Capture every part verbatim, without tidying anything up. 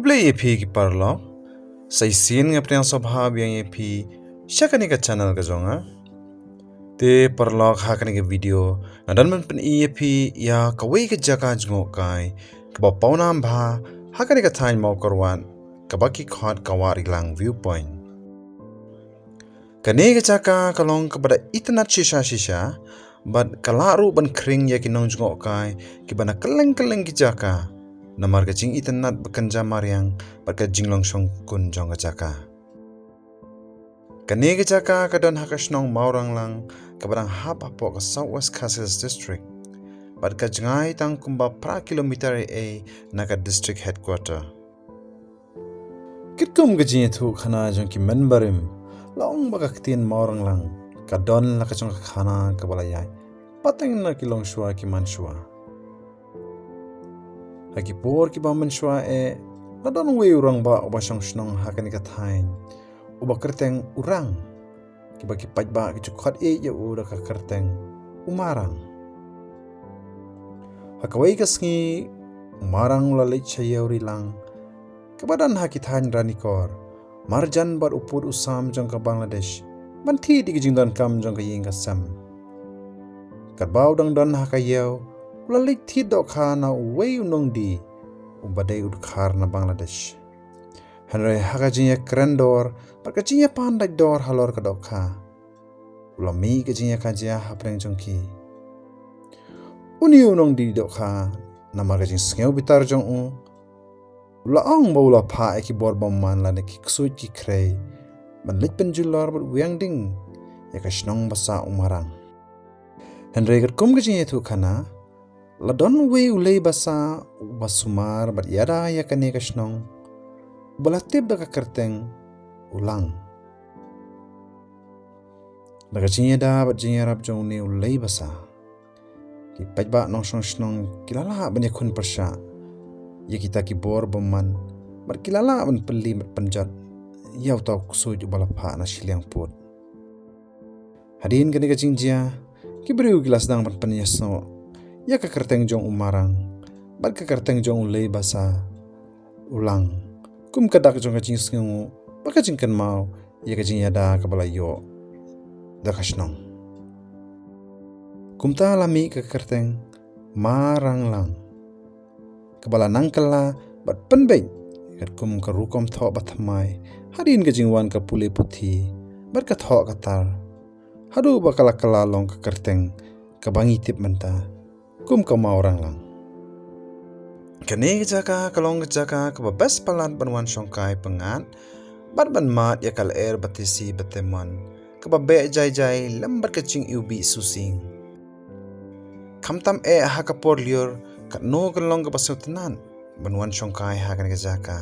Khublei ïa phi ki paralok. Sa shisien nga pdiang sngewbha biang ïa phi sha kane ka channel ka jong nga. Te paralok, ha kane ka video nga don ban pyni ïa phi ïa kawei ka jaka jngohkai kaba pawnam bha ha kane ka thaiñ Mawkyrwat, kaba ki khot ka Wahrilang View Point. Kane ka jaka ka long kaba da itynnad shisha shisha, bad ka lah ruh ban khring ïa ki nongjngohkai kiba na kylleng kylleng ki jaka, namar ka jingitynnad ba kynja mariang bad ka jinglong shongkun jong ka jaka. Kane ka jaka ka don ha ka shnong Mawranglang, kaba dang hap hapoh ka South West Khasi Hills District, bad ka jngai tang kumba phra kilometer eh na ka district headquarter. Kitkum ka jingïathuhkhana jong ki mynbarim, la ong ba ka ktien Mawranglang ka don la ka jong ka khana kaba la ïaid pateng na ki longshuwa ki manshuwa. Ha ki por kiba mynshuwa eh, la don uwei u rangbah uba shong shnong ha kane ka thaiñ, uba kyrteng u Rang, kiba ki paidbah ki ju khot ïa u da ka kyrteng u Marang. Ha kawei ka sngi, u Marang u la leit sha ïew Rilang, kaba don ha ki thaiñ Ranikor, marjan bad u pud u sam jong ka Bangladesh, ban thied ïa ki jingdonkam jong ka ïing ka sem. Katba u dang don ha ka ïew, u la leit thied dohkha na uwei u nongdie uba dei u dkhar na Bangladesh. Hynrei ha ka jingïakren dor bad ka jingïapan dait dor halor ka dohkha, u la mih ka jingïakajia hapdeng jong ki. Une u nongdie dohkha, namar ka jingsngew bitar jong u, u la ong ba u la phah ïa ki bor bymman lane ki ksuid ki khrei ban leit pynjulor bad wiang ding ïa ka shnong basa u Marang. Hynrei katkum ka jingïathuhkhana, la don uwei u lei basa uba sumar bad ïada ïa kane ka shnong, uba la tip da ka kyrteng u Lang. Da ka jingïada bad jingïarap jong une u lei basa, ki paidbah nongshong shnong ki la lah ban ïakhun pyrshah ïa kita ki bor bymman, bad ki la lah ban pynlip bad pynjot ïa uta u ksuid uba la phah na shiliang pud. Hadien kane ka jingjia, ki briew ki la sdang ban pynïasnoh ïa ka kyrteng jong u Marang bad ka kyrteng jong u lei basa u Lang kum ka dak jong ka jingsngewnguh bad ka jingkynmaw ïa ka jingïada kaba la ïoh da ka shnong. Kumta la mih ka kyrteng Maranglang, kaba la nang kylla bad pynbeit katkum ka rukom thoh ba thymmai hadien ka jingwan ka pule puthi bad ka thoh ka tar, haduh ba ka la kylla long ka kyrteng kaba ngi tip mynta kum ka Mawranglang. Kane ka jaka ka long ka jaka kaba best palat ban wan shongkai pyngngad bad ban mad ïa ka lyer ba tisi ba temon, kaba beh jai jai lem bad ka jingiwbih susing. Khamtam eh ha ka por lyiur, katno kan long kaba sngewtynnad ban wan shongkai ha kane ka jaka.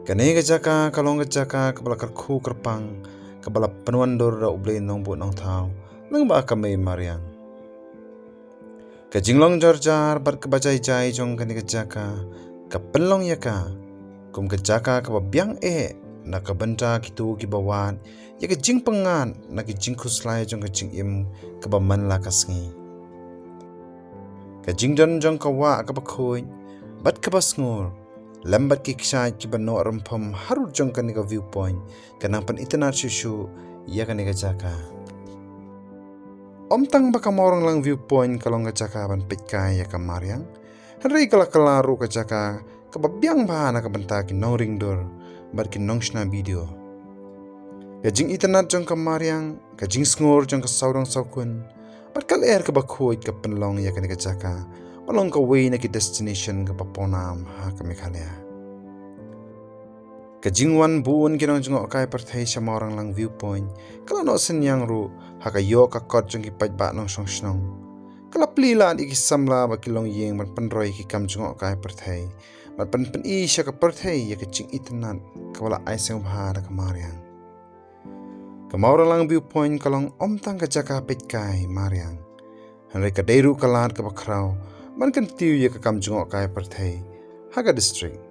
Kane ka jaka ka long ka jaka kaba la kyrkhu kyrpang, kaba la pynwandur da U Blei Nongbuh Nongthaw lyngba ka Mei Mariang. Ka jinglong jor jar bad kaba jai jai jong kane ka jaka ka pynlong ïa ka kum ka jaka kaba biang eh na ka bynta kito kiba wad ïa ka jingpyngngad na ka jingkhuslai jong ka jingim kaba man la ka sngi. Ka jingdon jong ka wah kaba khuid bad kaba sngur, lem bad ki kshaid kiba noh rymphom harud jong kane ka view point, ka nang pynitynnad shuh shuh ïa kane ka jaka. Ym tang ba ka Mawranglang View Point ka long ka jaka ban peitkai ïa ka mariang, hynrei ka la kylla ruh ka jaka kaba biang bha na ka bynta ki nongringdur bad ki nongshna video. Ka jingitynnad jong ka mariang, ka jingsngur jong ka sawdong sawkun, bad ka lyer kaba khuid ka pynlong ïa kane ka jaka ba long kawei na ki destination kaba pawnam ha ka Meghalaya. Ka jingwan bun ki nongjngohkai pyrthei sha Mawranglang View Point ka la noh synñiang ruh ha ka ïoh ka kot jong ki paidbah nongshong shnong. Ka la plie lad ïa ki samla bad ki longïing ban pynroi ïa ki kam jngohkai pyrthei bad pynpyni sha ka pyrthei ïa ka jingitynnad kaba la ai sngewbha da ka mariang. Ka Mawranglang View Point ka long ym tang ka jaka peitkai mariang, hynrei ka dei ruh ka lad kaba khraw ban kyntiew ïa ka kam jngohkai pyrthei ha ka district.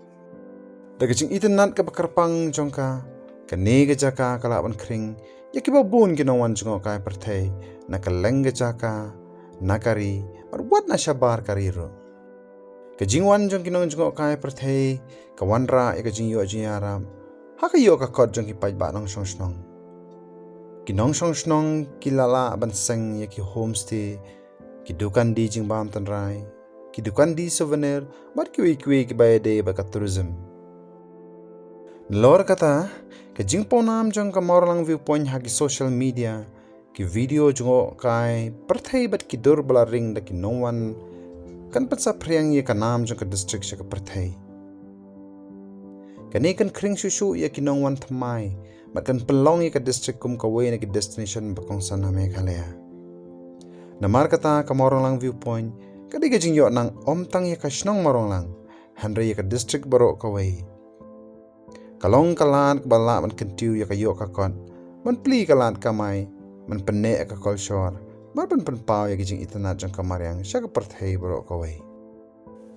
Da ka jingitynnad kaba kyrpang jong ka, kane ka jaka ka lah ban khring ïa kiba bun ki nongwan jngohkai pyrthei na kylleng ka jaka, na ka ri, bad wat na shabar ka ri ruh. Ka jingwan jong ki nongjngohkai pyrthei ka wanrah ïa ka jingïoh jingïarap ha ka ïoh ka kot jong ki paidbah nongshong shnong. Ki nongshong shnong ki la lah ban seng ïa ki homestay, ki dukan die jingbam tynrai, ki dukan die souvenir bad kiwei kiwei kiba ïadei bad ka tourism. Nalor kata, ka jingpawnam jong ka Mawrynglang Viewpoint ha ki social media, ki video jngohkai pyrthei bad ki dur ba la ring da ki nongwan kan pynsaphriang ïa ka nam jong ka district sha ka pyrthei. Kane kan khring shuh shuh ïa ki nongwan thymmai bad kan pynlong ïa ka district kum kawei na ki destination ba kongsan ha Meghalaya. Namar kata ka Mawrynglang Viewpoint ka dei ka jingïohnang ym tang ïa ka shnong Mawrynglang, hynrei ïa ka district baroh kawei. Ka long ka lad kaba lah ban kyntiew ïa ka ïoh ka kot, ban plie ka lad kamai, ban pynneh ïa ka kolshor bad ban pynpaw ïa ka jingitynnad jong ka mariang sha ka pyrthei baroh kawei.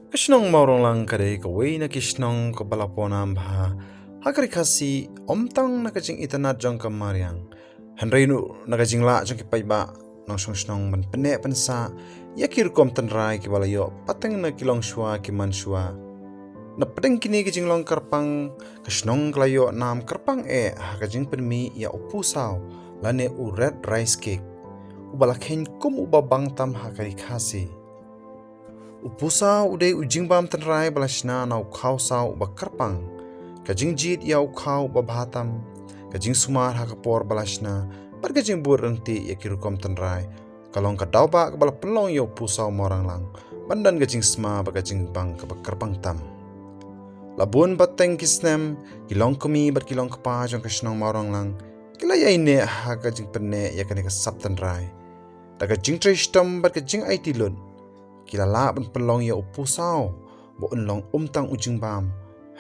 Ka shnong Mawrynglang ka dei kawei na ki shnong kaba la pawnam bha ha ka Ri Khasi, ym tang na ka jingitynnad jong ka mariang, hynrei ruh na ka jinglah jong ki paidbah nongshong shnong ban pynneh pynsah ïa ki rukom tynrai kiba la ïoh pateng na ki longshuwa ki manshuwa. Napdeng kine ki jinglong kyrpang, ka shnong ka la ïoh nam kyrpang eh ha ka jingpynmih ïa u pusaw lane u red rice cake, uba la kheiñ kum uba bang tam ha ka Ri Khasi. U pusaw u dei u jingbam tynrai ba la shna na u khaw saw uba kyrpang. Ka jingjied ïa u khaw uba bha tam, ka jingsumar ha ka por ba la shna, bad ka jingbud ryntih ïa ki rukom tynrai, ka long ka daw ba kaba la pynlong ïa u pusaw Mawrynglang ban don ka jingsma bad ka jingbang kaba kyrpang tam. La bun pateng ki snem, ki longkmie bad ki longkpa jong ka shnong Mawrynglang ki la ïaineh ha ka jingpynneh ïa kane ka sap tynrai. Da ka jingtrei shitom bad ka jingaiti lut, ki la lah ban pynlong ïa u pusaw ba un long ym tang u jingbam,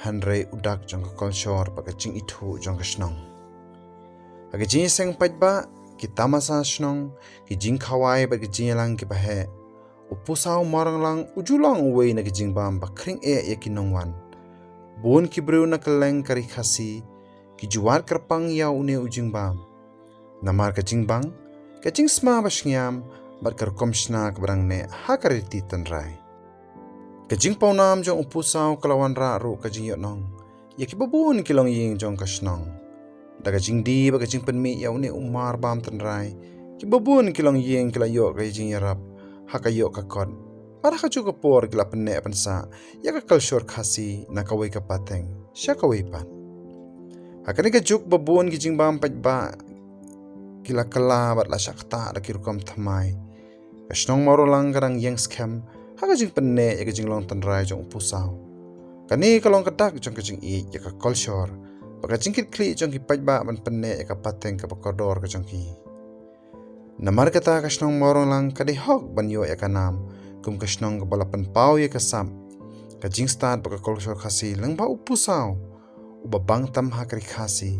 hynrei u dak jong ka kolshor bad ka jingithuh jong ka shnong. Ha ka jingïaseng paidbah, ki tamasa shnong, ki jingkhawai bad ki jingïalang kiba heh, u pusaw Mawrynglang u ju long uwei na ki jingbam ba khring eh ïa ki nongwan. Bun ki briew na kylleng ka Ri Khasi ki ju wad kyrpang ïa une u jingbam. Namar ka jingbang, ka jingsma ba shngiam, bad ka rukom shna kaba dang neh ha ka riti tynrai. Ka jingpawnam jong u pusaw ka la wanrah ruh ka jingïohnong ïa kiba bun ki longïing jong ka shnong. Da ka jingdie bad ka jingpynmih ïa une u marbam tynrai, kiba bun ki longïing ki la ïoh ka jingïarap ha ka ïoh ka kot. Bad ha kajuh ka por ki la pynneh pynsah ïa ka kolshor Khasi na kawei ka pateng sha kawei pat. Ha kane ka juk ba bun ki jingbam paidbah ki la kylla bad la shah ktah da ki rukom thymmai, ka shnong Mawrynglang ka dang ïeng skhem ha ka jingpynneh ïa ka jinglong tynrai jong u pusaw. Kane ka long ka dak jong ka jingïeit ïa ka kolshor bad ka jingkitkhlieh jong ki paidbah ban pynneh ïa ka pateng kaba kordor ka jong ki. Namar kata ka shnong Mawrynglang ka dei hok ban ïoh ïa ka nam kum ka shnong kaba la pynpaw ïa ka sap, ka jingstad bad ka kolshor Khasi lyngba u pusaw uba bang tam ha ka Ri Khasi.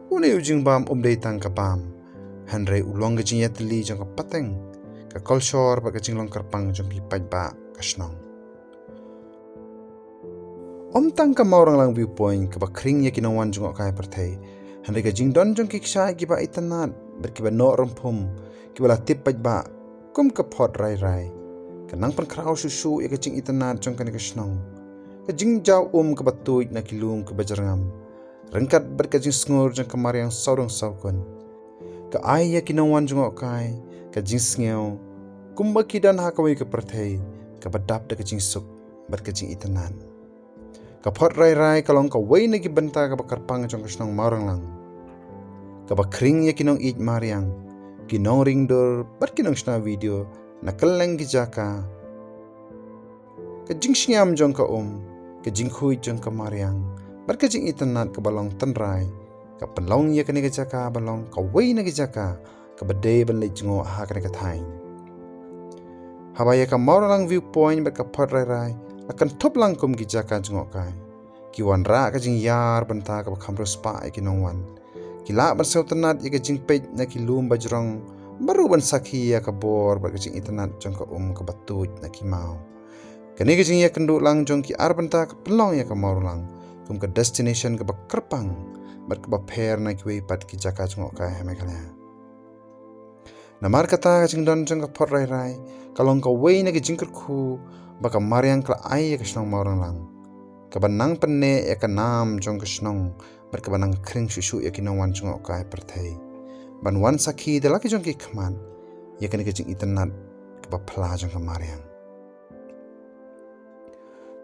Une u jingbam um dei tang ka bam, hynrei u long ka jingïatylli jong ka pateng, ka kolshor bad ka jinglong kyrpang jong ki paidbah ka shnong. Ym tang ka Mawrynglang Viewpoint kaba khring ïa ki nongwan jngohkai pyrthei, hynrei ka jingdon jong ki kshaid kiba itynnad bad kiba noh rymphum, kiba la tip paidbah kum ka Phot Rai Rai, ka nang pynkhraw shuh shuh ïa ka jingitynnad jong kane ka shnong. Ka jingjaw um kaba tuid na ki lum kiba jyrngam, ryngkat bad ka jingsngur jong ka mariang sawdong sawkun, ka ai ïa ki nongwan jngohkai ka jingsngew kumba ki don ha kawei ka pyrthei kaba dap da ka jingsuk bad ka jingitynnad. Ka Phot Rai Rai ka long kawei na ki bynta kaba kyrpang jong ka shnong Mawrynglang, kaba khring ïa ki nongïeit mariang, ki nongring dur bad ki nongshna video na kylleng ki jaka. Ka jingsngiam jong ka um, ka jingkhuid jong ka mariang bad ka jingitynnad kaba long tynrai, ka pynlong ïa kane ka jaka ba long kawei na ki jaka kaba dei ban leit jngoh ha kane ka thaiñ. Haba ïa ka Mawrynglang Viewpoint bad ka Phot Rai Rai la kynthup lang kum ki jaka jngohkai, ki wanrah ka jingïar bynta kaba kham riewspah ïa ki nongwan. Ki lah ban sngewtynnad ïa ka jingpeit na ki lum bajrong, bad ruh ban sakhi ïa ka bor bad ka jingitynnad jong ka um kaba tuid na ki maw. Kane ka jingïakynduh lang jong ki ar bynta ka pynlong ïa ka Mawrynglang kum ka destination kaba kyrpang bad kaba pher na kiwei pat ki jaka jngohkai ha Meghalaya. Namar kata ka jingdon jong ka Phot Rai Rai ka long kawei na ka jingkyrkhu ba ka mariang ka la ai ïa ka shnong Mawranglang, kaba nang pynneh ïa ka nam jong ka shnong bad kaba nang khring shuh shuh ïa ki nongwan jngohkai pyrthei ban wan sakhi da la ki jong ki khmat ïa kane ka jingitynnad kaba phla jong ka mariang.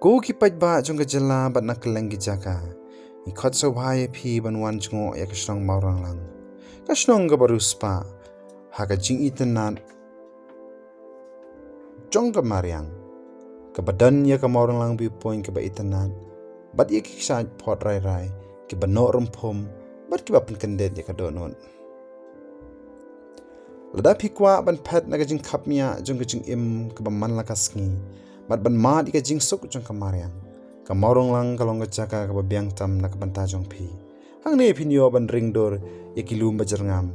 Ko ki paidbah jong ka jylla bad na kylleng ki jaka, ngi khot sngewbha ïa phi ban wan jngoh ïa ka shnong Mawranglang, ka shnong kaba riewspah ha ka jingitynnad jong ka mariang, kaba don ïa ka Mawranglang View Point kaba itynnad bad ïa ki kshaid phot rai rai kiba noh rymphum bad kiba pynkyndit ïa ka dohnud. Lada phi kwah ban phet na ka jingkhapngiah jong ka jingim kaba man la ka sngi bad ban mad ïa ka jingsuk jong ka mariang, ka Mawranglang ka long ka jaka kaba biang tam na ka bynta jong phi. Hangne phin ïoh ban ring dur ïa ki lum ba jyrngam,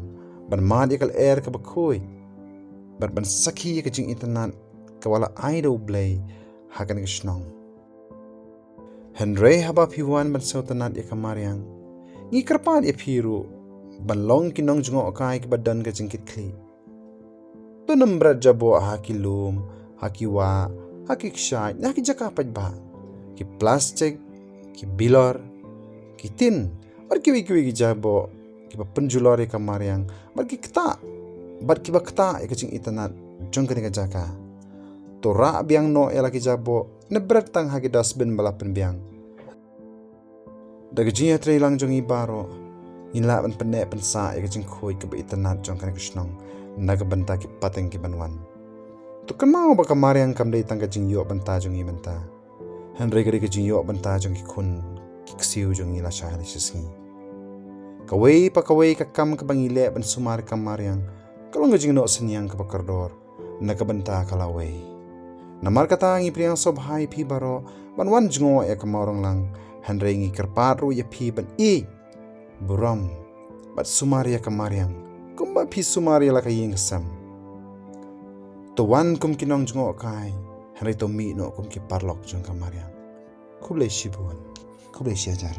ban mad ïa ka lyer kaba khuid bad ban sakhi ïa ka jingitynnad kaba la ai da U Blei ha kane ka shnong. Hynrei haba phi wan ban sngewtynnad ïa ka mariang, ngi kyrpad ïa phi ruh ban long ki nongjngohkai kiba don ka jingkitkhlieh. To nym bret jaboh ha ki lum, ha ki wah, ha ki kshaid, ha ki jaka paidbah. Ki plastik, ki bilor, ki tin, bad kiwei kiwei ki jaboh kiba pynjulor ïa ka mariang bad ki ktah, bad kiba ktah ïa ka jingitynnad jong kane ka jaka. To rah biang noh ïa la ki jaboh, ne bret tang ha ki dustbin ba la pynbiang. Da ka jingïatreilang jong ngi baroh, ngin lah ban pynneh pynsah ïa ka jingkhuid kaba itynnad jong kane ka shnong na ka bynta ki pateng ki ban wan. To kynmaw ba ka mariang kam dei tang ka jingïoh bynta jong ngi mynta, hynrei ka dei ka jingïoh bynta jong ki khun ki ksiew jong ngi lashai lashisngi. Kawei pa kawei ka kam kaba ngi leh ban sumar ïa ka mariang ka long ka jingnoh synñiang kaba kordor na ka bynta ka lawei. Namar kata ngi pdiang sngewbha ïa phi baroh ban wan jngoh ïa ka Mawranglang, hynrei ngi kyrpad ruh ïa phi ban ïeit, burom bad sumar ïa ka mariang kumba phi sumar ïa la ka ïing ka sem. To wan kum ki nongjngohkai, hynrei to mih noh kum ki paralok jong ka mariang. Khublei shibun. Khublei shihajar.